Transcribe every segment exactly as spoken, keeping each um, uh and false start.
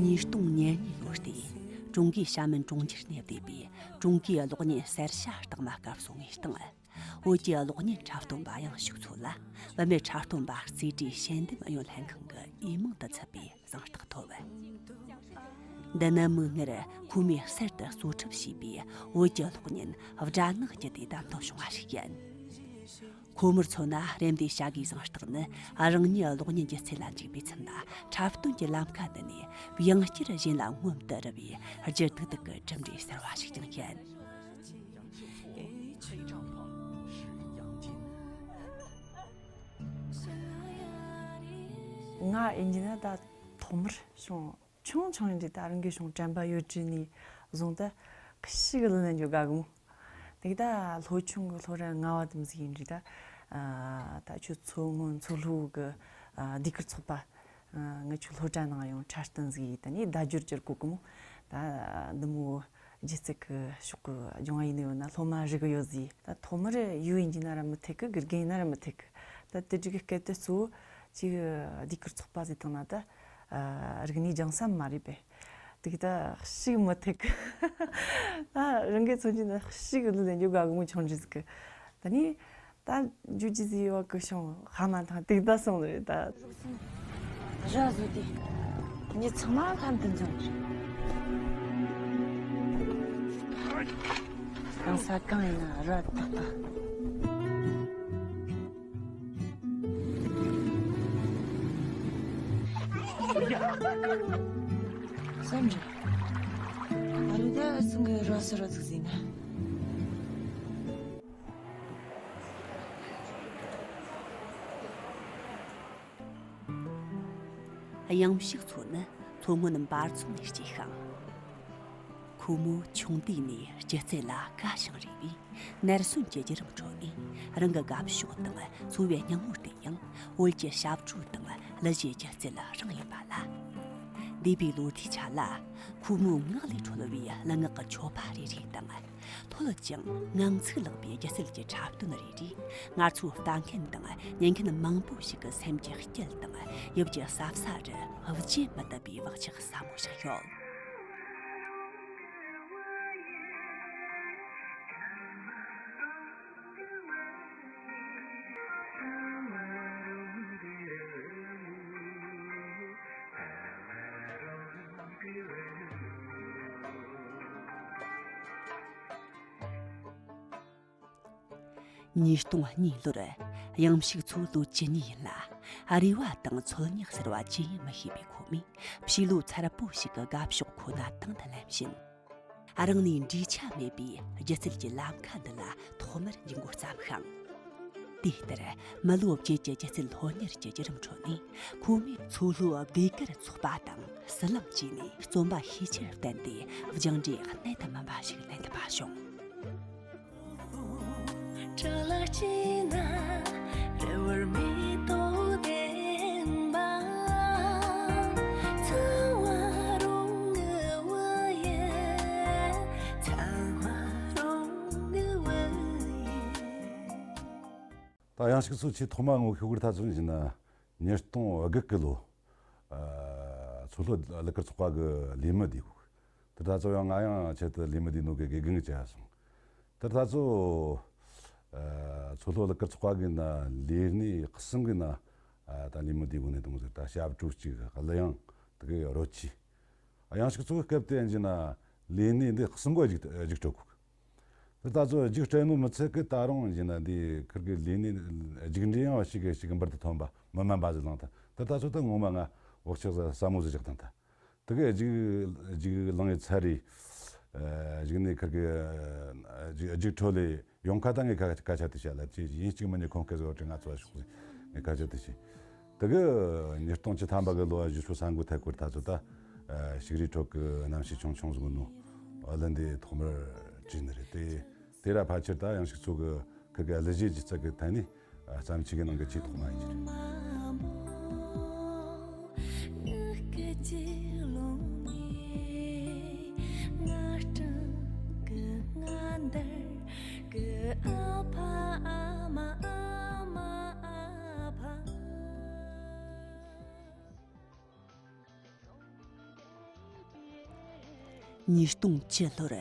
ཉིས་སྟོང་ཉེར་གཉིས་ལོ་སྟེ། ཀྲུང་གོའི་ཞྭ་སྨད་གྲོང་ཁྱེར་ནས་བསྡུས་པའི་ཀྲུང་གོའི་གློག་བརྙན་གསར་ཤ་རྟགས་མ་སྐབས་སོ་ལྔའི་སྟེང་། བོད་ཀྱི་གློག་བརྙན་འཁྲབ་སྟོན་པ་གཡང་ཕྱུག་མཚོ་ལ་བུད་མེད་འཁྲབ་སྟོན་པ་རྩེ་གྲས་ཞལ་འདེམས་གཡོ་ལྷན་ཁང་གི་འོས་མིང་དུ་ཚུད་པའི་གཟེངས་རྟགས་ཐོབ། འདི་ནི་མིག་སྔར་ཁོ་མོས་གསར་དུ་གཙོ་ཁྲིད་བྱས་པའི་བོད་ཀྱི་གློག་བརྙན་སྦྲ་ནག་བརྒྱུད་དེ་བདམས་ཐོན་བྱུང་བ་ཞིག་ཡིན། ཁོ་མོར་མཚོན་ན། རེམ་ཟེ་བྱ་དགའི་གཟེངས་རྟགས་ནི་རང་ཉིད་གློག་བརྙན་སྒྱུ་རྩལ་ལ་འཇུག་པའི་ཚུན་ལ་འཁྲབ་སྟོན་གྱི་ལམ་ཁ་འདི་ནས་དབྱངས་ཅན་གཞན་ལ་མངོན་དུ་རུ་བའི་བསྒྱུར་ཏོག་ཏོག་གི་གྲུབ་འབྲས་གསར་བ་ཞིག་ཀྱང་ཡིན། ང་ཡིན་གྱི་ན་ད་ཐོག་མར་བྱུང་། ཆུང་ཆུང་ཡིན་དུས་ད་རང་གི་གཞུང་དྲན་པ་ཡོད་དུས་ནས་བཟུང་སྟེ་ཞིག་ལ་ནས་འཇོག་ག་གི་མོ། དེ་གི་ད་ལྷོ་ཆུང་གི་ལྷོ་ར་ང་བ་དམ་ཟིག་ཡིན་དུས་ད། ད་ཁྱོད་མཚོ་སྔོན་མཚོ་ལྷོ་གི་ཟློས་གར་ཚོགས་པ། ང་ཁྱོད་ལྷོ་གྲྭ་ནང་ཡོང་འཁྲབ་སྟོན་ཟིག་ཡིན། ད་ནས་བརྡ་སྦྱོར་སྦྱོར་གོ་གི་མོ། ད་འདི་མོ་སྒྱུ་རྩལ་གི་ཕྱོགས་གི་སྦྱོང་བ་ཡིན་ནི་ཡོད་ན་སློབ་མ་རིག་གི་ཡོད་ཟིག་ད་ཐོག་མར་ཡུལ་ཡིན་གྱི་ན་ར་མི་ཐེག་གི། དགེ་རྒན་ཡིན་ན་ར་མི་ཐེག་གི། ད་དེ་དྲུག་གི་སྐད་དེ་གཙོ་བོ་ཅིག་ཟློས་གར་ཚོགས་པ་ཟིག་དང་ན་ད། རིག་གནས་སྦྱང་ས་མ་རེད་པས། དེ་གི་ད་ཞིག་མི་ཐེག་གི། ད་རང་གི་མཚོན་གྱི་ན་ཞིག་ལ་ལས་འཇོག་ག་གི་མོ་ཆུང་འདྲི་ཟིག་གི། ད་ནི་ད་འཇུ་ཅི་ཟིག་ཡོད་གི་བྱུང་ཧ་མ་ཐང་དེ་གི་ད་སོང་རེད་ད། ར་བཟོ་དེ་ཉི་ཚང་མ་ལྷམ་དུ་འཛོམས། གང་ས་གང་ཡིན་ན་ར་ཏག་ཏག་སེམས་རེད། ཨ་རི་ད་སང་གི་ར་སི་ར་ཟིག་ཟིན་ན། གཡང་ཕྱུག་མཚོ་ནི་མཚོ་སྔོན་འབའ་ཚོང་ནས་སྐྱེས་ཤིང་། ཁོ་མོ་ཆུང་དུས་ནས་སྒྱུ་རྩལ་ལ་དགའ་ཞིང་རས་པས། ནར་སོན་གྱི་བརྒྱུད་རིམ་ཁྲོད་ནས་རང་གི་དགའ་ཕྱོགས་དང་འཚོ་བའི་སྙིང་བོ་དེ་ཡང་བོད་ཀྱི་ཞབས་བྲོ་དང་གླུ་གཞས་སྒྱུ་རྩལ་རང་ཡིན་པ་ལ། འདས་པའི་ལོ་ཟླའི་ཆ་ལ་ཁོ་མོའི་ངག་ལས་འཁྲོལ་བའི་གླུ་ངག་གི་མཆོད་པ་རེ་རེ་དང་། ལྷོད་ཀྱང་ངང་ཚིག་ལག་པའི་སྒྱུ་རྩལ་གྱི་འཁྲབ་སྟོན་རེ་རེས་ང་ཚོའི་ལྟ་མཁན་དང་ཉན་མཁན་མང་པོ་ཞིག་གི་སེམས་ཀྱི་དཀྱིལ་དང་དབྱིབས་ཀྱི་ཟབ་ས་རུ་བརྗེད་མི་ཐུབ་པའི་བག་ཆགས་ཟབ་མོ་ཞིག་ཡོད། ཉིས་སྟོང་གཉིས་ལོར་གཡང་ཕྱུག་མཚོ་ལོ་བཅུ་གཉིས་ཡིན་ལ། རེ་བ་དང་འཚོལ་སྙེག་ཟེར་བ་ཅི་ཡིན་མི་ཤེས་པའི་ཁོ་མོས་ཕྱི་ལོ་མཚར་པོ་ཞིག་གི་དགའ་ཕྱོགས་ཁོ་ན་དང་དུ་ལེན་བཞིན། རང་ནས་འབྲས་ཆ་མེད་པའི་སྒྱུ་རྩལ་གྱི་ལམ་ཁ་འདི་ལ་ཐོག་མར་འཇུག་འགོ་བརྩམས་ཤིང་། དེ་ལྟར་མི་ལོ་བརྒྱད་ཀྱི་སྒྱུ་རྩལ་ལྷོད་གཉེར་གྱི་བརྒྱུད་རིམ་ཁྲོད་ནས་ཁོ་མོས་མཚོ་ལྷོའི་ཟློས་གར་ཚོགས་པ་དང་ཟི་ལིང་བཅས་ནས་རྩོམ་པ་ཤེས་ཆེར་བསྟན་ཏེ་སྦྱང་འབྲས་གནད་དུ་སྨིན་པ་ཞིག་ལེན་ཐུབ་པ་བྱུང་། ད་གཡང་ཕྱུག་མཚོ་ཆེས་ཐོག་མ་ངོ་ཤེས་གི་ད་ཚོད་ཡིན་ན་ཉིས་སྟོང་དགུ་གི་ལོ། མཚོ་ལྷོ་གླུ་གར་ཚོགས་པ་གི་ལས་མི་བསྡུས་གོ། དེ་ད་ཚོད་ཡང་ང་ཡང་ཆེད་དུ་ལས་མི་བསྡུས་ནོ་གི་དགེ་རྒན་གྱི་བྱ་སོང་། དེ་ད་ཚོད་མཚོ་ལྷོ་གླུ་གར་ཚོགས་པ་གི་ན་ལས་གནས་གསུམ་གི་ན་ད་ལས་མི་བསྡུས་གོ་ནས་དང་ཟེར། ད་ཞབས་བྲོ་གཅིག་གླུ་དབྱངས་དེ་གི་རོལ་ཆས། གཡང་ཕྱུག་མཚོ་གི་སྐབས་དེ་ཡིན་ན་ལས་གནས་འདི་གསུམ་གོ་རྒྱུགས་རྒྱུགས་སྤྲོད་གོ། དེ་ད་ཚོད་རྒྱུགས་སྤྲད་ནོ་མི་ཚད་གི་ད་རུང་ཡིན་ན་འདི་ཁིར་གི་ལས་གནས་རྒྱུགས་འབྲས་ཡང་ཞིག་གི་ཞིག་གི་འབུར་དུ་ཐོན་པ་མི་དམན་པ་ཟིག་བླངས་ཐལ། དེ་ད་ཚོད་ད་ངོ་མ་ང་བག་ཆགས་ཟ་ཟབ་མོ་ཟིག་བཞག་དང་ཐལ། དེ་གི་རྒྱུགས་རྒྱུགས་བླངས་ཡི་ཚར་རེ། གཞུག་ནས་ཁིར་གི་རྒྱུགས་རྒྱུགས་འཕྲོ་ལས་ཡོང་ཁ་ད་ངས་ཁ་ཁ་ཆ་དེ་བཤད་ལབ་ཀྱི་ཡིན། གཅིག་མིན་གཉིས་ཁོང་སྐད་ཟིག་འོ་དྲི་ང་ཚོ་ལ་ཤོག་ཟིག་ངས་ཁ་ཆ་དེ་བཤད། དེ་གི་ཉིས་སྟོང་བཅུ་ཐམ་པ་གི་ལོ་བཞི་ཤོག་ས་འགོ་ཐད་སྐོར་ད་ཚོད་ད་ཞིག་རིས་ཁྲོད་ཀྱི་རྣམ་ཤེས་ཆུང་ཆུང་ཟིག་ནོ་གླུ་འདི་ཐོག་མར་བྲིས་ནི་རེད་དེ། དེ་ར་ཕལ་ཆེར་ད་གཡང་ཕྱུག་མཚོ་གི་ཁིར་གི་གླུ་གཞས་སྒྱུ་རྩལ་གི་ཐད་ནས་བརྩམས་ཆོས་གི་ནང་གི་ཆེས་ཐོག་མ་ཡིན་གྱི་རེད། ཉིས་སྟོང་བཅུ་ལོར་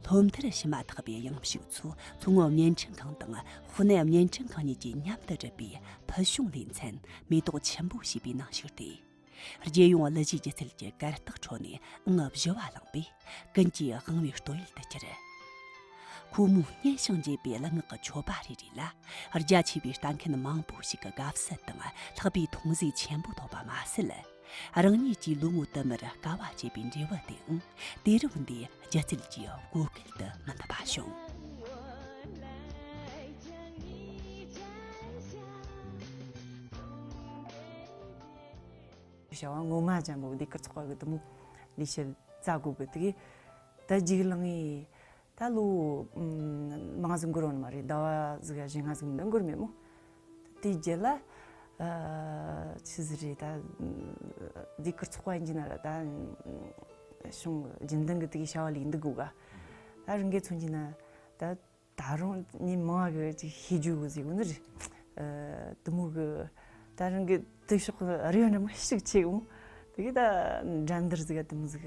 སློབ་མཐར་ཕྱིན་མ་ཐག་པའི་ཡང་ཕྱུག་ཚོ་མཚོ་སྔོན་བརྙན་འཕྲིན་ཁང་དང་ཧྥུ་ནན་བརྙན་འཕྲིན་ཁང་གཉིས་ཀྱིས་མཉམ་དུ་བསྒྲུབས་པའི་ཕུལ་བྱུང་ལེ་ཚན་མེ་ཏོག་ཆུན་པོ་ཞེས་པའི་ནང་ཞུགས་ཏེ། རྒྱལ་ཡོངས་གླུ་གཞས་སྒྱུ་རྩལ་གྱི་གར་སྟེགས་ཁྲོད་ནས་ཨང་བཞི་བ་བླངས་པས་ཀུན་གྱིས་དབང་བའི་སྟོད་ཡུལ་དུ་གྱུར། ཁོ་མོའི་སྙན་ཞིང་འཇེབས་པའི་གླུ་ངག་གི་མཆོད་པ་རེ་རེ་ལ་རྒྱ་ཆེ་བའི་ལྟ་མཁན་མང་པོ་ཞིག་གི་དགའ་བསུ་དང་ལྷག་པའི་མཐོང་ཟོལ་ཆེན་པོ་ཐོབ་པ་མ་ཟད། རང་ཉིད་ཀྱིས་ལོ་ངོ་དུ་མར་དཀའ་བ་སྤྱད་པའི་འབྲས་བུ་དེའང་དུས་རབས་འདིའི་སྒྱུ་རྩལ་གྱི་བགོ་སྐལ་དུ་མི་འདུ་བ་བྱུང་། བྱ་བ་ངོ་མ་ཅན་པོ་ཟློས་གར་ཚོགས་པ་གི་དུ་མོ་ལས་བྱེད་རྩ་དགོས་གི་དུ་གི་ད་རྒྱུགས་ལངས་ངེས། ད་ལོ་མང་ཟིག་འགོར་བ་ནི་མ་རེད། ཟླ་བ་ཟིག་ག་བཞི་ལྔ་ཟིག་མི་འདུག་འགོར་མེད་མོ། དེའི་རྗེས་ལ་ཆི་ཟིག་རེད། ད་ཟློས་གར་ཚོགས་པ་ཡིན་གྱི་ན་ར་ད་བྱུང་རྒྱུན་ལྡན་གི་དེ་གི་བྱ་བ་ལས་འདུག་དགོས་ག་ད་རང་གི་མཚོན་གྱི་ན་ད། ད་རུང་ནི་མང་གི་ཅིག་ཤེས་རྒྱུ་གི་ཟིག་ནི་རེད། དུ་མོ་གི་ད་རང་གི་དུ་ཤོག་རེ་བ་འདྲ་མོ་ཞིག་ཆེ་གི་མོ། དེ་གི་ད་འགྲན་བསྡུར་ཟིག་དུ་མོ་ཟིག་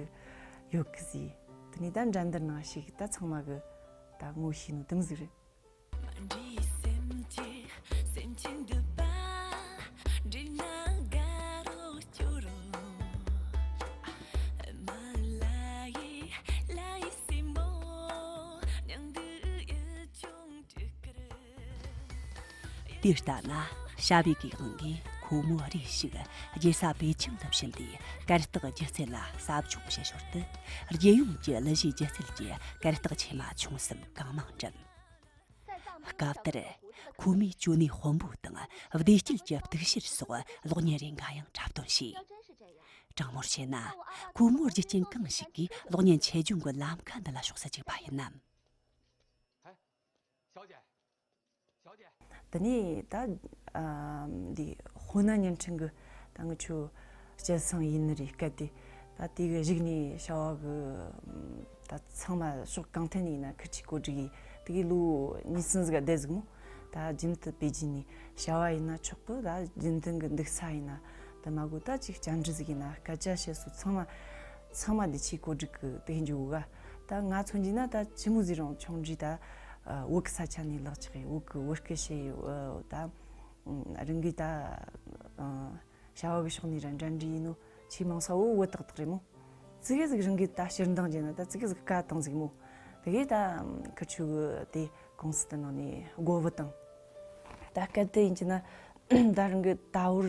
ཡོད་གི་ཟིག་དེ་ནི་ད་འགྲན་བསྡུར་ནང་ཞིག་ད་ཚང་མ་གི་ད་ངོ་ཤེས་ནོ་དུ་མོ་ཟིག་རེད། དེ་ལྟ་ན་བྱ་བའི་གོས་དབང་གིས་ཁོ་མོ་རེ་ཞིག་རྒྱལ་ས་པེ་ཅིང་དུ་ཕྱིན་ཏེ་གར་སྟེགས་སྒྱུ་རྩལ་ལ་ཟབ་སྦྱོང་བྱེད་ཞོར་དུ་རྒྱལ་ཡོངས་ཀྱི་གླུ་གཞས་སྒྱུ་རྩལ་གྱི་གར་སྟེགས་ཆེ་མ་ཆུང་གསུམ་གང་མང་འགྲིམ། སྐབས་དེར་ཁོ་མོས་ཅོ་ནེ་དཔོན་པོ་དང་བདེ་སྐྱིད་ཀྱི་གཏུག་བཤེར་སོགས་གློག་བརྙན་རེ་འགའ་ཡང་འཁྲབ་སྟོན་བྱས། དྲང་མོར་བཤད་ན་ཁོ་མོར་རྒྱུ་རྐྱེན་གང་ཞིག་གིས་གློག་བརྙན་ཆེད་སྦྱོང་གི་ལམ་ཁ་འདི་ལ་ཕྱོགས་སུ་བཅུག་པ་ཡིན་ནམ། དེ་ནས་ད་འདི་ཧྥུ་ནན་བརྙན་འཕྲིན་གི་ད་ངི་ཆོ་སྤྱི་སེང་ཡིན་ནི་རེད་སྐད་དེ། ད་དེ་གི་གཞུག་ནས་བྱ་བ་གི་ད་ཚང་མ་ཕྱོགས་གང་ཐད་ནས་ཡིན་ན་ཁུར་ཆེ་གོ་སྒྲིག་ཡིན། དེ་གི་ལོ་གཉིས་གསུམ་ཟིག་བསྡད་ཟིག་མོ། ད་རྒྱུན་དུ་པེ་ཅིན་ནས་བྱ་བ་ཡིན་ན་ཆོག་གི་ད་རྒྱུན་ལྡན་གི་འདུག་ས་ཡིན་ན་ད་མ་གོ་ད་ཅིག་བཅར་འདྲི་ཟིག་ཡིན་ན་སྐད་ཆ་བཤད་སོ་ཚང་མ་ཚང་མ་འདི་ཆེ་གོ་སྒྲིག་གི་དེ་འཇུག་ག་ད་ང་མཚོན་གྱི་ན་ད་ཆི་མོ་ཟིག་རུང་ཆུང་འདྲི་ད་བོད་གི་ས་ཆ་ནས་ལག་ཆགས་ཡི་བོད་གི་བོད་སྐད་བཤད་ཡི་ད་རང་གི་ད་བྱ་བ་གི་ཕྱོགས་ནས་ར་འདྲ་འདྲི་ཡིན་ནོ་ཆེས་མང་ས་བོ་བོད་ཏག་ཏག་རེད་མོ། ཙི་གེ་ཟིག་རང་གི་ད་ཕྱིར་འདང་རྒྱག་ན་ད་ཙི་གེ་ཟིག་དཀའ་བཏང་ཟིག་མོ། དེ་གས་ད་ཁུར་ཆུ་གི་དེ་ཀུང་སི་དེ་ནང་ནས་སྒོ་བུད་བཏང་། ད་སྐད་དེ་ཡིན་གྱི་ན་ད་རང་གི་ད་བོར་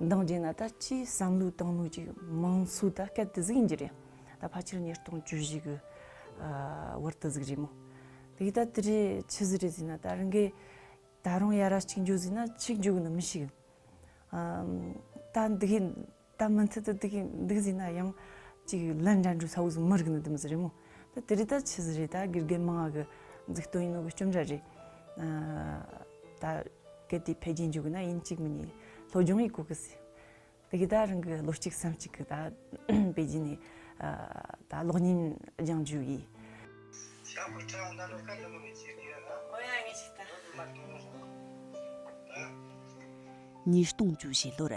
འདང་རྒྱག་ན་ད་ཅིའི་བསམ་བློ་བཏང་ནོ་ཅིག་མང་སུ་ད་སྐད་དེ་ཟིག་ཡིན་གྱི་རེད། ད་ཕལ་ཆེར་ཉིས་སྟོང་བཅུ་བཞི་གི་བར་དུ་ཟིག་རེད་མོ། དེ་གས་ད་དེ་རེད་ཆི་ཟིག་རེད་ཟེར་ན་ད་རང་གི་ད་རུང་ཡ་ར་གཅིག་འཇོག་ཟེར་ན་གཅིག་འཇོག་གི་ནི་མི་ཤེས་གི། ཨམ། ད་འདི་གི་ད་མུ་མཐུད་དུ་འདི་གི་འདུག་ཟེར་ན་ཡང་ཅིག་ལན་འདྲ་འགྲོ་ས་བོ་ཟིག་མི་རིག་ནི་འདི་མི་ཟིག་རེད་མོ། ད་དེ་རེད་ད་ཆི་ཟིག་རེད་ད་དགེ་རྒན་མང་ང་གི་འཛུགས་སྟོན་ཡིན་ནོ་གི་སྐྱོན་འདྲ་རེད། ཨ། ད་གལ་ཏེ་འཕེལ་རྒྱས་འཇུག་གི་ན་ཡིན་གཅིག་མིན་གཉིས་སློབ་སྦྱོང་ཡེད་གོ་གི་ཟེར། དེ་གི་ད་རང་གི་ལོ་གཅིག་སེམས་གཅིག་གི་ད་པེ་ཅིན་ནས་ཨ། ད་གློག་བརྙན་སྦྱང་རྒྱུ་ཡིན། ཉིས་སྟོང་བཅུ་བཞི་ལོར་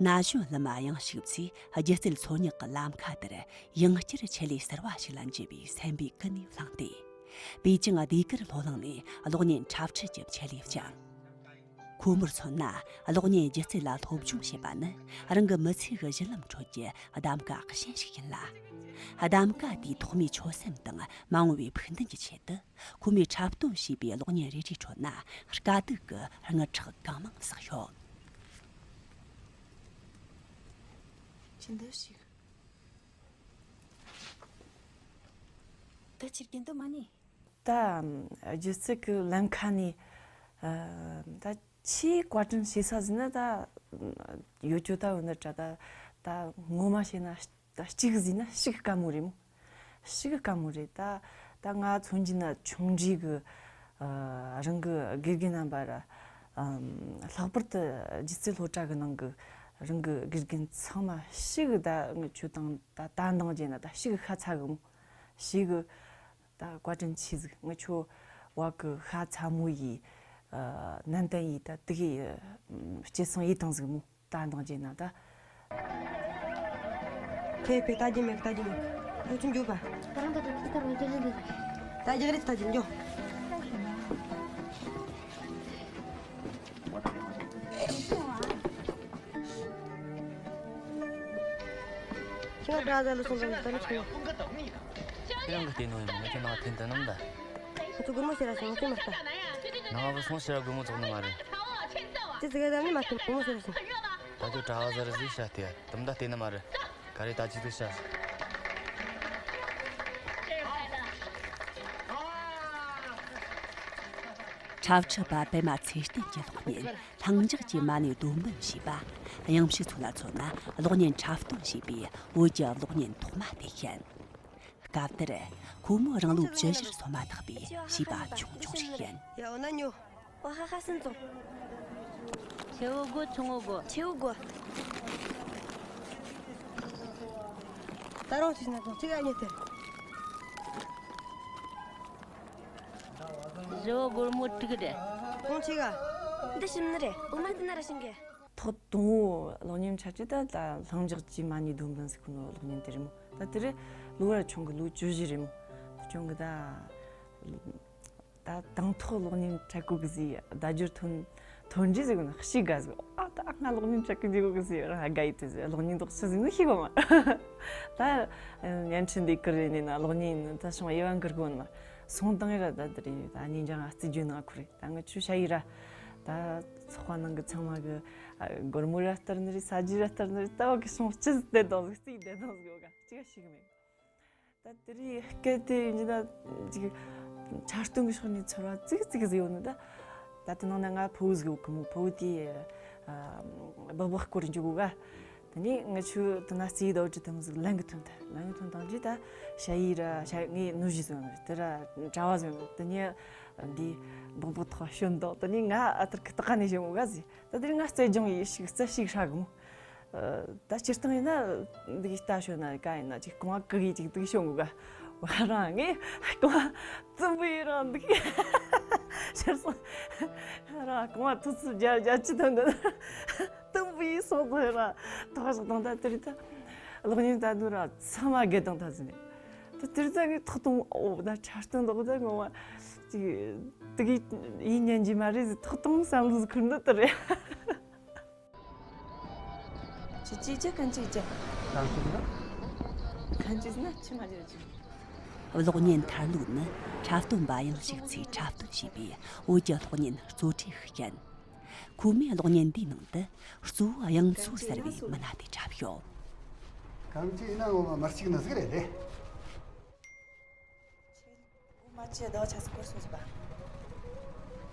ན་གཞོན་ལི་མ་ཡང་ཞིག་ཚོས་སྒྱུ་རྩལ་འཚོལ་སྙེག་གི་ལམ་ཁ་དེར་ཡང་བསྐྱར་ཆེད་ལས་ཟུར་བ་ཞིག་ལ་འཇུས་པའི་སེམས་པའི་ཀུན་ནས་བསླངས་ཏེ། པེ་ཅིང་ཟློས་གར་སློབ་གླིང་ནས་གློག་བརྙན་འཁྲབ་ཁྲིད་ཀྱི་ཆེད་ལས་བསྐྱངས། ཁོ་མོར་མཚོན་ན་གློག་བརྙན་སྒྱུ་རྩལ་ལ་སློབ་སྦྱོང་བྱེད་པ་ནི་རང་གི་མི་ཚེ་གི་གཞི་ལམ་ཁྲོད་ཀྱི་གདམ་ག་གཞན་ཞིག་ཡིན་ལ། གདམ་ག་དེའི་ཐོག་མའི་ཆོད་སེམས་དང་མ་འོངས་པའི་ཕུགས་འདུན་གྱི་ཆེད་དུ་ཁོ་མོས་འཁྲབ་སྟོན་བྱས་པའི་གློག་བརྙན་རེ་རེའི་ཁྲོད་ན་དཀའ་སྡུག་གི་རྔུལ་ཁྲག་གང་མང་བསགས་ཡོད། ཅི་འདྲ་ཞིག་ད་ཕྱིར་རྒྱན་དུ་མ་ནི། ད་སྒྱུ་རྩལ་གྱི་ལམ་ཁ་ནས་ཨ། ད་ཆེས་བཀའ་དྲིན་ཆེ་ས་ཟིན་ན་ད་ཡོད་ཅོ་ད་འོ་ན་དྲ་ད་ད་ངོ་མ་བཤད་ན་ད་གཅིག་ཟིན་ན་ཤི་གི་དཀའ་མོ་རེད་མོ། ཤི་གི་དཀའ་མོ་རེད་ད། ད་ང་མཚོན་གྱི་ན་ཆུང་འདྲིས་གི་ཨ། རང་གི་དགེ་རྒན་རྣམ་པ་ར་ཨམ། ལྷག་པར་དུ་སྒྱུ་རྩལ་སློབ་གྲྭ་གི་ནང་གི་རང་གི་དགེ་རྒན་ཚང་མ་ཤི་གི་ད་ངི་ཆོ་དང་ད་ད་འདང་རྒྱག་ན་ད་ཤི་གི་ཤ་ཚ་གི་མོ། ཤི་གི་ད་བཀའ་དྲིན་ཆེ་ཟིག་ངི་ཆོ་བ་གི་ཤ་ཚ་མོ་ཡི་ཨ། ནན་ཏན་ཡི་ད་དེ་གི་ཨ། སྐྱེད་སྲིང་ཡི་དང་ཟིག་མོ་ད་འདང་རྒྱག་ན་ད། ཁེ་པེ་ད་རྒྱུ་མེད་ད་རྒྱུ་མེད། ཁོ་ཚོ་འགྱོད་པ། ད་རང་ད་ད་ད་ད་རང་རྒྱག་རེད་ད། ད་རྒྱག་རེད་ད་ཅི་འགྱོ། ཁྱེད་ང་བྲག་ཟ་ལ་སོང་ཙང་ད་ནི་ཆུང་། ཁྱེད་རང་གི་ལྟས་ནོ་ཡིན་མིན་ཁྱེད་ནང་འཐེན་དུ་ནམ་ད། ཁོ་ཚོ་སྒོར་མོ་ཤེས་ར་སོང་ང་ཚོས་མ་ལྟ། ནང་བུ་སོང་ཕྱིར་སྒོར་མོ་ཚོགས་ནི་མ་རེད། དེ་ཙི་གེ་ད་ནི་མ་ཐུབ་སྒོར་མོ་ཤེས་ར་སོང་། ད་ཁྱོད་གྲྭ་བ་ཟ་རེ་ཟིག་བྱ་སྟེ་དུམ་ད་ལྟས་ནི་མ་རེད། ག་རེ་ད་ཅི་ཟིག་བྱ། འཁྲབ་ཁྲིད་པ་པད་མ་ཚེ་བརྟན་གྱི་གློག་བརྙན་ལྷིང་འཇགས་ཀྱི་མ་ཎི་སྡོམ་བུ་ཞེས་པ། གཡང་ཕྱུག་ཚོ་ལ་མཚོན་ན་གློག་བརྙན་འཁྲབ་སྟོན་ཞེས་པའི་བོད་ཀྱི་གློག་བརྙན་ཐོག་མ་དེ་ཡིན། སྐབས་དེར་ཁོ་མོ་རང་ལོ་བཅུ་བཞིར་སོན་མ་ཐག་པའི་བྱིས་པ་ཆུང་ཆུང་ཞིག་ཡིན། ཡ་འོ་ན་ཉོ། ཨོ་ཧ་ཧ་སུན་ཙོང་། ཆེ་བོ་དགོ་ཆུང་བོ་དགོ། ཆེ་བོ་དགོ། ད་རུང་ཅིག་ན་ཙོང་ཅིག་ཨ་ཉེ་དེ། བཞི་བོ་སྒོར་མོ་དྲུག་རེད། ཁོང་ཆེ་ག་འདི་ཞིམ་ནི་རེད། འོ་མ་དེ་ན་ར་ཞིམ་གི། ཐོག་དང་བོ་གློག་བརྙན་འཁྲབ་ཁྲིད་ད་ད་ལྷིང་འཇགས་ཀྱི་མ་ཎི་སྡོམ་བུ་ཟེར་གོ་ནོ་གློག་བརྙན་དེ་རེད་མོ། ད་དེ་རེད། ལོ་བར་ཆུང་གི་ལོ་བཅུ་བཞི་རེད་མོ། ད་ཆུང་གི་ད། ད་དང་ཐོག་གློག་བརྙན་འཁྲབ་གོ་གི་ཟེར་བརྡ་སྦྱོར་ཐོན་ཐོན་རྗེས་ཟེར་གོ་ན་ཤི་དགའ་ཟེར། ཨ་ད་ང་གློག་བརྙན་འཁྲབ་གི་འཇུག་གོ་གི་ཟེར་རང་དགའ་ཡི་དེ་ཟེར། གློག་བརྙན་འདོགས་ཤི་ཟེར་ནི་ཤི་གོ་མ། ད་བརྙན་འཕྲིན་འདི་ཀི་རེད་ནི་ན་གློག་བརྙན་ད་ཤོང་དབྱེ་བ་འགུར་གོ་ན་སོང་དང་ཡི་ར། ད་དེ་རེད། ད་ཉིན་ཅང་ཨ་རྩི་རྒྱུ་ན་ཁུ་རེད། ད་ང་ཆུ་ཤ་ཡི་ར། ད་ཚོགས་པ་ནང་གི་ཚང་མ་གི་སྒོར་མོ་ར་སྟར་ནི་རེད། ས་རྒྱུ་ར་སྟར་ནི་རེད། ད་བ་གི་སོང་ཅི་བསྡད་དང་ཟིག་རྩིས་བསྡད་དང་ཟིག་ཡོད་ག་ཅི་ག་ཤི་གི་མེད། ད་དེ་རིང་སྐད་དེ་ཡིན་ན་ཅིག་འཁྲབ་སྟོན་གྱི་ཕྱོགས་ནས་ཚོར་བ་ཙིག་ཙིག་ཟིག་ཡོད་ནི་ད། ད་དེ་ནང་ན་ང་ཕོ་བོ་ཟིག་ཡོད་གི་མོ། ཕོ་བོ་དེ་སྦག་སྦག་སྐོར་འཇུག་གོ་ག་དེ་ནས་ང་ཆུ་དེ་ན་རྩིས་ད་འོ་ཅི་དམ་ཟིག་ལན་གི་ཐོན་ཐལ། ལན་གི་ཐོན་དང་ཅི་ད་ཤ་ཡི་ར་ཤ་ངའི་ནུ་ཞི་ཟིག་ཡོད་ནི་དེ་ར་གྲྭ་བ་ཟིག་ཡོད་ནི་དེ་ནས་འདི་སྦག་སྦག་ཐོག་ཤོན་དང་དེ་ནས་ང་ཨ་ཐར་གི་ཏག་ནས་ཤོན་གོ་ག་ཟིག་ད་དེ་ང་རྩལ་སྦྱོང་ཡི་ཤིག་རྩལ་ཤིག་ཧྲ་གི་མོ། ད་སྤྱིར་བཏང་ཡིན་ན་འདི་གི་ལྟ་ཤོད་ན་ག་ཡིན་ན་ཅིག་རྐང་བ་གི་གི་ཅིག་འདི་གི་ཤོད་འགུག་ག་བ་རང་ངས་རྐང་བ་རྩུབ་པོ་ཡི་རང་འདི་གི་ཤར་སོང་། རང་རྐང་བ་ཐུག་ཚུལ་རྒྱ་རྒྱ་ཅི་དང་འདི་རྩུབ་པོ་ཡི་སོང་ཚོད་ར་ཐོག་ཞིག་དང་ད་དེ་རི་ད་གློག་བརྙན་ད་དུ་ར་ཚང་མ་དགེ་དང་ད་ཟིན་ནས་ད་དེ་རི་ད་ངས་ཐོག་དང་འོ་ད་འཁྲབ་སྟོན་འདོག་ད་ངོ་མ་ཅིག་དེ་གི་ཡིན་ཉན་གྱི་མ་རེད་ཟིག་ཐོག་དང་བསམ་བློ་ཟིག་ཁུར་འདི་ལྟར་རེད། ཁྱི་ཅི་ཅི་གན་ཅི་ཅི། གང་ཅི་ན། གན་ཅི་ན་ཆི་མ་ཅི་ཅི། གློག་བརྙན་ཐར་ལུགས་ནི་འཁྲབ་སྟོན་པ་གཡང་ཕྱུག་ཚོས་འཁྲབ་སྟོན་བྱས་པའི་བོད་ཀྱི་གློག་བརྙན་གཙོ་གྲས་ཤིག་ཡིན། ཁོ་མོས་གློག་བརྙན་འདིའི་ནང་དུ་གཙོ་བོ་གཡང་མཚོ་ཟེར་བའི་མི་སྣ་དེ་འཁྲབ་ཡོད། གང་ཅི་ཡིན་ན་ངོ་མ་མར་ཅིག་ནི་ཟིག་རེད་དེ། མ་ཆེ་ཟླ་བ་ཆ་ཚིག་སྐོར་སོང་ཟིག་པ།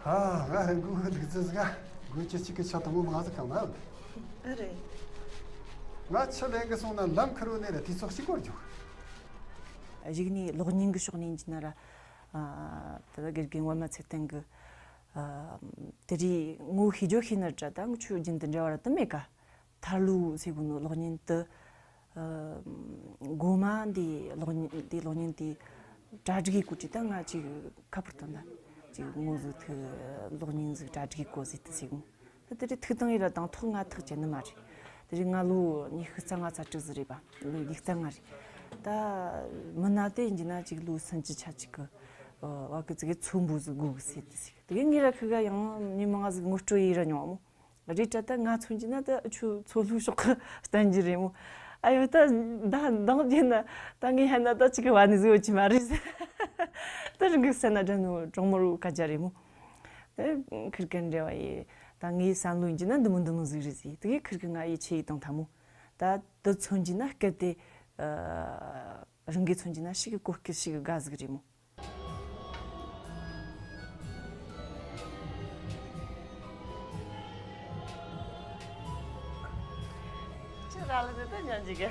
ཨ་ང་རང་གུ་ལུག་རྫི་ཟིག་ག་གུ་ཅི་ཅིག་གི་ཆ་དང་པོ་མ་ཟིག་གང་ན། ཨ་རེད། ང་ཆི་ལེན་གི་སོང་ན་ལམ་ཁུར་བོ་ནས་ར་དུས་ཚོད་ཞིག་འགོར་འཇུག་གཞུག་ནས་གློག་བརྙན་གི་ཕྱོགས་ནས་ཡིན་གྱི་ན་ར། ཨ་ད་ལྟ་དགེ་རྒན་པད་མ་ཚེ་བརྟན་གི་ཨ་དེ་རིང་ངོ་ཤེས་རྒྱུ་ཤེས་ན་འདྲ། ད་ངུ་ཆོས་རྒྱུན་དུ་འབྲེལ་བ་ར་དུ་མེད་ཀ་ཐར་ལུགས་ཟེར་གོ་ནོ་གློག་བརྙན་དུ། ཨ་མགོ་མ་འདི་གློག་བརྙན་འདི་གློག་བརྙན་དེ་གྲ་སྒྲིག་གི་སྐོར་གྱི་ད་ང་ཅིག་ཁ་པར་དང་ད་ཅིག་ངོ་ཟིག་ཐུག་གློག་བརྙན་ཟིག་གྲ་སྒྲིག་གི་སྐོར་ཟིག་ཏུ་ཟེར་གོ། ད་དེ་རིང་ཐུག་དང་ཡིན་ར་དང་ཐོག་ང་ཐག་བཅད་ནི་མ་རེད། དེ་རིང་ང་ལོ་ཉི་ཤུ་རྩ་ལྔ་རྩ་དྲུག་ཟིག་རེད་པ། ལོ་ཡིག་རྩ་ལྔ་རེད། ད་མི་ན་དེ་ཡིན་གྱི་ན་ཅིག་ལོ་སུམ་ཅུ་ཆ་ཅིག་གི་བ་གི་ཙི་གི་ཚོ་འབུ་ཟིག་དགོས་གི་ཟེར་ཏི་ཟིག་དེ་གི་ངེད་ར་ཁི་ག་ཡང་མི་མང་ཟིག་ངོ་སྤྲོད་ཡིན་ར་མྱོང་བ་མོ། རེད་དྲ་ད་ང་མཚོན་གྱི་ན་ད་ཆུ་མཚོ་ལྷོའི་ཕྱོགས་ཀྱི་བསྟན་རྒྱུ་རེད་མོ། ཨ་ཡོ་ད་ད་འདང་རྒྱུ་ན་ད་ངས་ཧ་ན་ད་ཅིག་གི་བ་ནི་ཟིག་ཡོད་ཀྱི་མ་རེད་ཟེར། ད་རང་གི་སེམས་ན་དྲན་ནོ་གྲོགས་མོ་རུ་ཀ་རྒྱ་རེད་མོ། ད་ཁིར་ཀན་འབྲེལ་བ་ཡི་ད་ངའི་བསམ་བློ་ཡིན་གྱི་ན་འདི་མོ་འདི་མོ་ཟིག་རེད་ཟེར། དེ་གི་ཁིར་གི་ང་ཡི་ཆེ་ཡི་དང་ཐ་མོ། ད་དུ་མཚོན་གྱི་ན་སྐད་དེ་རང་གི་མཚོན་གྱི་ན་ཞིག་གི་གོ་སྐད་ཞིག་གི་དགའ་ཟིག་རེད་མོ། ཁྱེད་རང་ལ་དེ་ལྟར་ཉན་གྱི་གི།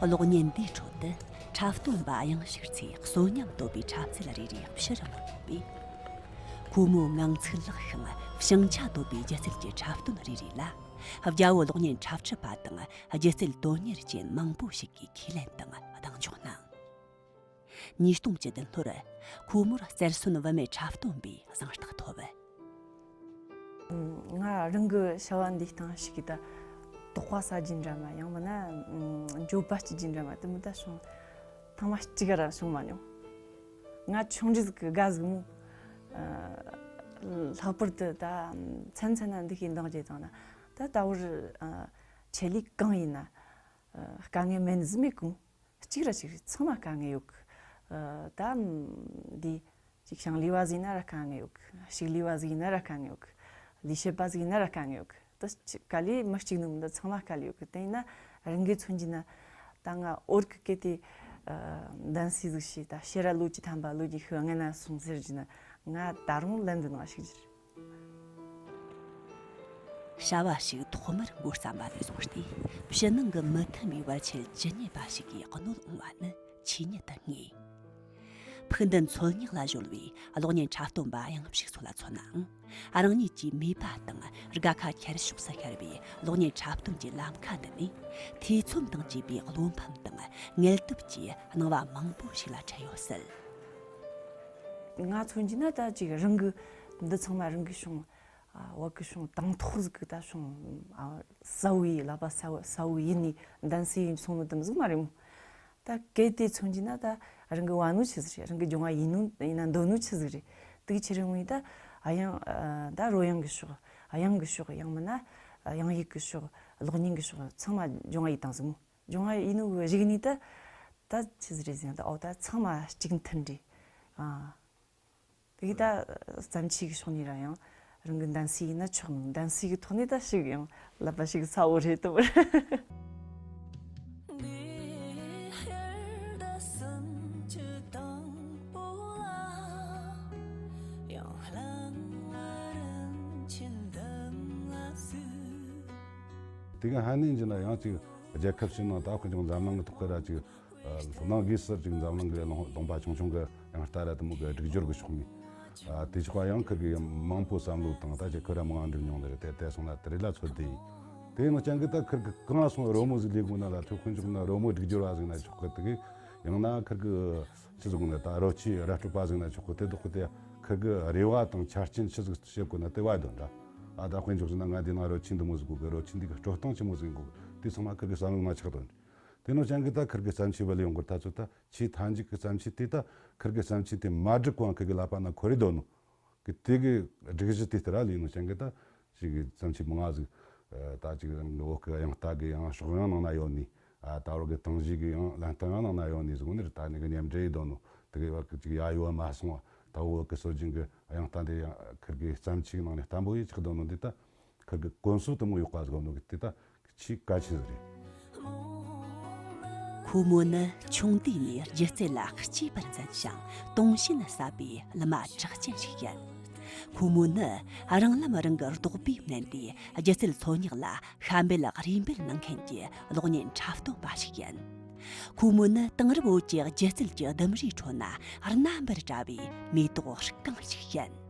གློག་བརྙན་འདིའི་ཁྲོད་དུ་འཁྲབ་སྟོན་པ་གཡང་ཕྱུག་ཚོས་གསོན་ཉམས་དོད་པའི་འཁྲབ་རྩལ་རེ་རེ་ཕྱི་རུ་མངོན་ཡོད་པས། ཁོ་མོའི་ངང་ཚིག་ལེགས་ཤིང་བྱང་ཆ་དོད་པའི་སྒྱུ་རྩལ་གྱི་འཁྲབ་སྟོན་རེ་རེ་ལ། རྒྱ་བོད་གློག་བརྙན་འཁྲབ་ཁྲིད་པ་དང་སྒྱུ་རྩལ་དོན་གཉེར་ཅན་མང་པོ་ཞིག་གིས་ཁས་ལེན་དང་གདེང་འཇོག་གནང་། ཉིས་སྟོང་བཅུ་བདུན་ལོར་ཁོ་མོར་རྩེར་སོན་བུད་མེད་འཁྲབ་སྟོན་པའི་གཟེངས་རྟགས་ཐོབ། ང་རང་གི་བྱ་བ་འདི་སྟེང་ཞིག་གི་ད་ དོགས་པ་ཟ་རྒྱུ་འདྲ་མ། ཡང་མིན་ན་འགྱོད་པ་སྐྱེ་རྒྱུ་འདྲ་མ་དེ་མོ་ད་བྱུང་། ཐེངས་མ་གཅིག་ར་བྱུང་མ་མྱོང་། ང་ཆུང་འདྲིས་གི་དགའ་ཟིག་མོ། ལྷག་པར་དུ་ད་མཚན་མཚན་ན་འདི་ཤེས་འདང་རྒྱས་བཏང་ན། ད་ད་བར་ཆེད་ལས་གང་ཡིན་ན་དཀའ་ངལ་མེད་ནི་ཟིག་མེད་གོ། གཅིག་ར་གཅིག་རེད། ཚང་མ་དཀའ་ངལ་ཡོད་གི། ཨ། ད་འདི་ཅིག་ཞིང་ལས་པ་ཟིག་ཡིན་ན་ར་དཀའ་ངལ་ཡོད་གི། ཕྱུགས་ལས་པ་ཟིག་ཡིན་ན་ར་དཀའ་ངལ་ཡོད་གི། ལས་བྱེད་པ་ཟིག་ཡིན་ན་ར་དཀའ་ངལ་ཡོད་གི། ད་ཅི་ག་ལས་མི་གཅིག་ནི་མི་འདུག་ཚང་མ་དཀའ་ལས་ཡོད་གི། དེ་ཡིན་ན་རང་གི་མཚོན་གྱི་ན། ད་ང་བོད་གི་སྐད་དེ་ཨ་གདན་སའི་ཟིག་བྱས། ད་ཕྱིར་ར་ལོ་བཅུ་ཐམ་པ་ལོ་རྒྱུས་ཤིག་སྔ་ན་སོང་ཟེར་གྱི་ན། ང་ད་རུང་ལན་འདི་ནང་ཞིག་གྱིས། བྱ་བ་ཞིག་ཐོག་མར་འགོ་བརྩམས་པ་ནས་བཟུང་སྟེ། ཕྱི་ནང་གི་མུ་མཐུད་ནས་བར་ཆད་ཇི་སྙེད་པ་ཞིག་གིས་གནོད་འོང་བ་ནི་ཆོས་ཉིད་དུ་ངེས། ཕུགས་འདུན་འཚོལ་སྙེག་ལ་གཞོལ་བའི་གློག་བརྙན་འཁྲབ་སྟོན་པ་གཡང་ཕྱུག་སོགས་ལ་མཚོན་ནའང་། རང་ཉིད་ཀྱི་མོས་པ་དང་དགའ་ཁ་ཁྱེར་ཕྱོགས་སུ་ཤར་བའི་གློག་བརྙན་འཁྲབ་སྟོན་གྱི་ལམ་ཁ་འདི་ནས། ཐེ་ཚོམ་དང་བཅས་པའི་བློ་ཕམ་དང་ངལ་དུབ་ཀྱི་སྣང་བ་མང་པོ་ཞིག་ལ་འཕྲད་ཡོད་སྲིད། ང་མཚོན་གྱི་ན་ད་ཅིག་རང་གི་འདི་ཚང་མ་རང་གི་བྱུང་། ཨ། བ་གི་བྱུང་དང་ཐོག་ཟིག་གི་ད་བྱུང་། ཨ། གསལ་བོ་ཡིན། ལག་པ་གསལ་བོ་གསལ་བོ་ཡིན་ནི་གདན་སའི་ཡིན་སོང་ནི་དེ་མོ་ཟིག་མ་རེད་མོ། ད་གལ་ཏེ་མཚོན་གྱི་ན་ད་རང་གི་བ་ནོ་ཆི་ཟིག་རེད། རང་གི་སྦྱོང་བ་ཡིན་ནོ་ཡིན་ན་འདོད་ནོ་ཆི་ཟིག་རེད། དེ་གི་ཕྱིར་ངོས་ད་ཨ་ཡང་ཨ་ད་རོལ་དབྱངས་གི་ཕྱོགས། ཨ་དབྱངས་གི་ཕྱོགས། ཡང་མིན་ན་ཨ་དབྱངས་ཡིག་གི་ཕྱོགས། གློག་བརྙན་གི་ཕྱོགས། ཚང་མ་སྦྱོང་བ་ཡིན་དང་ཟིག་མོ། སྦྱོང་བ་ཡིན་ནོ་གི་གཞུག་ནས་ད་ད་ཆི་ཟིག་རེད་ཟེར་ན། ད་འོ་ད་ཚང་མ་གཅིག་མཐུན་རེད། ཨ། དེ་གི་ད་བརྩམས་ཆོས་ཀྱི་ཕྱོགས་ནས་ར་ཡང་རང་གི་གདན་སའི་ཡིན་ན་ཆོག་མོ། གདན་སའི་གི་ཐོག་ནས་ད་ཞིག་ཡང་ལབ་པ་ཞིག་གསལ་བོ་རེད་དོ། དེ་གི་ཧ་ནེ་འཇི་ན་ཡང་ཅིག་རྒྱལ་ཁབ་ཕྱི་ནང་ད་དཔེར་ན་འཛམ་གླིང་གི་ཐོག་གི་ར་ཅིག་ཨ། ནང་སྒོས་སུ་ཅིག་འཛམ་གླིང་གི་ལུང་ལུང་པ་ཆུང་ཆུང་གི་དབྱངས་རྟ་ར་དེ་མོ་གི་སྒྲིག་སྦྱོར་གི་ཕྱོགས་ནས། ཨ། དེ་ཕྱོགས་ཡང་ཁིར་གི་མང་པོ་བསམ་བློ་བཏང་། ད་ཅིག་ཁོ་ར་མང་འགྲིག་མྱོང་ནི་རེད། དེ་དེ་སོང་ན་དེ་རེད་ལ་ཚོད་དེ་ཡིན། དེ་ནོ་ཅང་གི་ད་ཁིར་གི་གང་སོང་རོལ་མོ་ཟིག་ལས་དགོས་ན་ལ་ཐུག་དཔེར་འཇོག་ན་རོལ་མོ་སྒྲིག་སྦྱོར་བ་ཟིག་ན་ཆོག་གི། དེ་གི་ཡང་ན་ཁིར་གི་ཆི་ཟིག་དགོས་ན་ད་རོལ་ཆས་ར་སྤྲོད་པ་ཟིག་ན་ཆོག་གི། དེ་དག་གི་དེ་ཁིར་གི་རེ་བ་དང་ཆ་རྐྱེན་ཆི་ཟིག་བྱེད་དགོས་ན་དེ་བ་དོན་འདྲ། ཨ། ད་དཔེར་འཇོག་ཟིག་ན་ང་དེ་ན་རོལ་ཆས་འདི་མོ་ཟིག་དགོས་གི། རོལ་ཆས་འདི་གི་སྤྲོད་སྟངས་ཆི་མོ་ཟིག་དགོས་གི། དེ་ཚང་མ་ཁིར་གི་བསམ་བློ་ན་ཆགས་དོན། དེ་ནོ་ཅང་གི་ད་ཁིར་གི་བརྩམས་ཆོས་བ་ལས་ཡོང་གི་ད་ཚོད་ད་ཆེས་མཐའ་མཇུག་གི་བརྩམས་ཆོས་དེ་ད་ཁིར་གི་བརྩམས་ཆོས་དེ་མ་བསྒྲིགས་གོང་ཁིར་གི་ལག་པ་ན་ཁོ་རེ་དོ་ནོ་གི། དེ་གི་སྒྲིག་གཞི་དེ་ལྟར་ལས་ནོ་ཅང་གི་ད་ཅིག་གི་བརྩམས་ཆོས་མང་ང་ཟིག་ད་ཅིག་རང་གི་བོད་གི་དབྱངས་རྟ་གི་ཡང་ཕྱོགས་ཡང་ནང་ན་ཡོད་ནི། ཨ། ད་བར་གི་དང་བཞི་གི་ཡང་ལན་སྟངས་ཡང་ནང་ན་ཡོད་ནི་ཟིག་ནི་རེད། ད་ནི་གི་མཉམ་འབྲེལ་ཡེ་དོ་ནོ་དེ་གི་བར་གི་ཅིག་ཡ་ཡོད་མ་སོང་བ། ད་བོད་གི་སྲོལ་རྒྱུན་གི་དབྱངས་རྟ་འདི་ཡང་ཁིར་གི་བརྩམས་ཆོས་ནང་ནས་བརྟན་པོ་ཡེ་ཆགས་དོ་ནོ་འདི་ད། ཁིར་གི་གོམས་སྲོལ་དེ་མོ་ཡོད་པ་ཟིག་ནོ་གི་དེ་ད་ཆེས་གལ་ཆེན་ཟིག་རེད། ཁོ་མོ་ནི་ཆུང་དུས་ནས་སྒྱུ་རྩལ་ལ་གཅེས་པར་འཛིན་ཞིང་དུང་ཞེན་ཟབ་པའི་ལི་མ་གྲགས་ཅན་ཞིག་ཡིན། ཁོ་མོ་ནི་རང་ལམ་རང་གི་རྡོག་པས་མནན་ཏེ་སྒྱུ་རྩལ་འཚོལ་སྙེག་ལ་ཤ་འབེད་རུས་འབེད་གནང་མཁན་གྱི་གློག་བརྙན་འཁྲབ་སྟོན་པ་ཞིག་ཡིན། ཁོ་མོ་ནི་དེང་རབས་བོད་ཀྱི་སྒྱུ་རྩལ་གྱི་ལྡུམ་རའི་ཁྲོད་ན་རྣམ་པར་བཀྲ་བའི་མེ་ཏོག་རྐང་ཞིག་ཡིན།